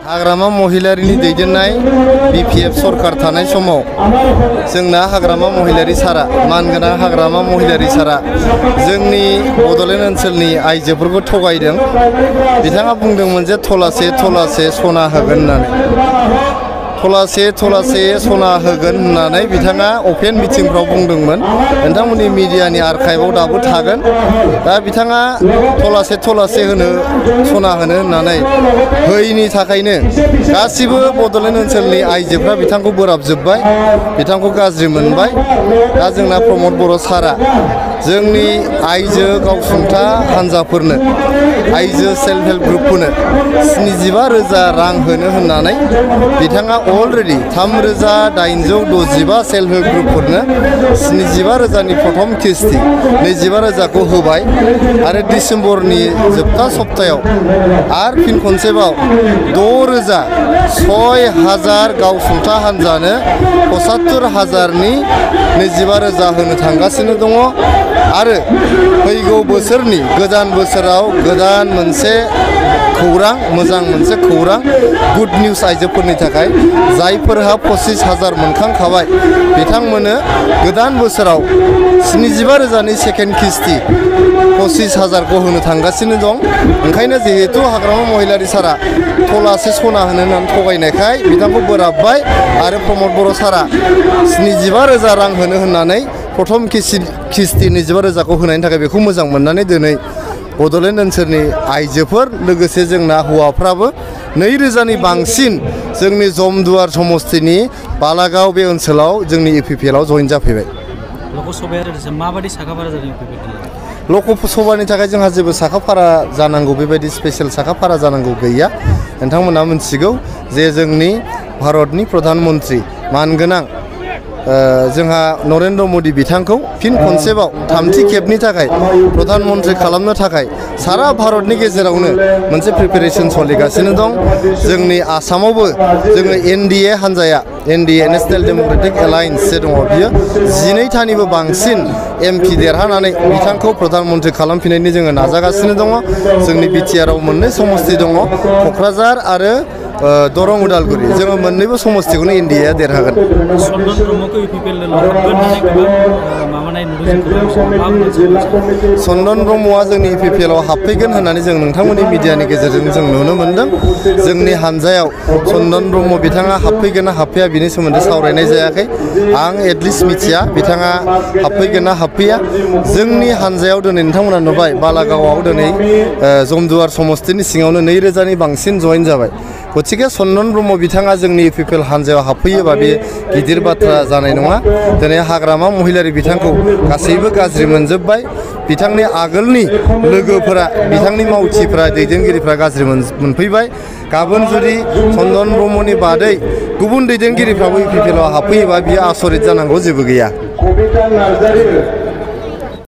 हाग्रामा महिलारिनि दैदेननाय BPF सरकार थानाय समाव जोंना हाग्रामा महिलारि सारा मानगोनां हाग्रामा महिलारि सारा जोंनि बड'लेण्ड ओनसोलनि आइजोफोरखौ थगायदों। बिथाङा बुंदोंमोन जे थलासे थलासे सना होगोन होननानै थलासे थलासे सना होगोन होननानै बिथाङा अपेन मिटिंफ्राव बुंदोंमोन। नोंथांमोननि मिडियानि आर्काइभआव दाबो थागोन। दा बिथाङा थलासे थलासे सना होनो होननानै होयैनि थाखायनो गासिबो बड'लेण्ड ओनसोलनि आइजोफ्रा बिथांखौ बोराबजोब्बाय, बिथांखौ गाज्रि मोनबाय। दा जोंना प्रमद बर' सारा जोंनि आइजो गावसुंथा हान्जाफोरनो आइजो सेल्फ हेल्प ग्रुपफोरनो 75,000 रां होनो होननानै बिथाङा अलरेडि 3,865 सेल्फ हेल्प ग्रुपफोरनो 75,000नि प्रथम किस्ति 25,000खौ होबाय आरो डिसेम्बरनि जोबथा सप्तायाव आरो फिन खनसेबाव 6,000 गावसुंथा हान्जानो 75,000नि 25,000 होनो थांगासिनो दङ। आरो फैगौ बोसोरनि गोदान बोसोराव गोदान मोनसे खौरां, मोजां मोनसे खौरां, गुड निउज आइजोफोरनि थाखाय जायफोरहा 25,000 मोनखांखाबाय बिथांमोननो गोदान बोसोराव 75,000नि सेकेन्ड किस्ति 25,000खौ होनो थांगासिनो दं। ओंखायनो जिहेतु हाग्रामा महिलारि सारा थलासे सना होनो होननानै थगायनायखाय बिथांखौ बोराबबाय आरो प्रमद बर' सारा 75,000 रां होनो होननानै प्रथम किस्ति 25,000खौ होनायनि थाखाय बेखौ मोजां मोननानै दिनै बड'लेण्ड ओनसोलनि आइजोफोर लोगोसे जोंना हौवाफ्राबो 2,000नि बांसिन जोंनि जमदुवार समस्तिनि बालागाव बे ओनसोलाव जोंनि EPPLआव जइन जाफैबाय। माबायदि साखाफारा जादों लकसभानि थाखाय जोंहा जेबो साखाफारा जानांगौ बेबायदि स्पेसियेल साखाफारा जानांगौ गैया। नोंथांमोना मिथिगौ जे जोंनि भारतनि प्रधान मन्त्रि मानगोनां जोंहा नरेन्द्र मदि बिथांखौ फिन खनसेबाव थामथि खेबनि थाखाय प्रधान मन्त्रि खालामनो थाखाय सारा भारतनि गेजेरावनो मोनसे प्रिपेरेसन सोलिगासिनो दं। जोंनि आसामावबो जोङो NDA हान्जाया NDA नेशनेल डेम'क्रेटिक एलायन्स जे दङ बियो 12थानिबो बांसिन MP देरहानानै बिथांखौ प्रधान मन्त्रि खालामफिननायनि जोङो नाजागासिनो दङ। जोंनि BTRआव मोननै समस्ति दङ, क'क्राझार आरो दरं उदालगुरि। जोङो मोननैबो समस्तिखौनो NDAया देरहागोन। चन्दन ब्रह्मआ जोंनि EPPLआव हाबफैगोन होननानै जों नोंथांमोननि मिडियानि गेजेरजों जों नुनो मोनदों। जोंनि हान्जायाव चन्दन ब्रह्म बिथाङा हाबफैगोन ना हाबफैया बिनि सोमोन्दै सावरायनाय जायाखै। आं एटलिस्ट मिथिया बिथाङा हाबफैगोन ना हाबफैया। जोंनि हान्जायाव दिनै नोंथांमोना नुबाय बालागावआव दिनै जमदुवार समस्तिनि सिङावनो 2,000नि बांसिन जइन जाबाय। गतिके चन्दन ब्रह्म बिथाङा जोंनि EPPL हान्जायाव हाबफैयोबा बे गिदिर बाथ्रा जानाय नङा। दिनै हाग्रामा महिलारि बिथांखौ गासैबो गाज्रि मोनजोब्बाय। बिथांनि आगोलनि लोगोफोरा, बिथांनि मावथिफ्रा, दैदेनगिरिफ्रा गाज्रि मोनफैबाय। गाबोन जुदि चन्दन ब्रह्मनि बादै गुबुन दैदेनगिरिफ्राबो EPPLआव हाबफैयोबा बियो आसरित जानांगौ जेबो गैया।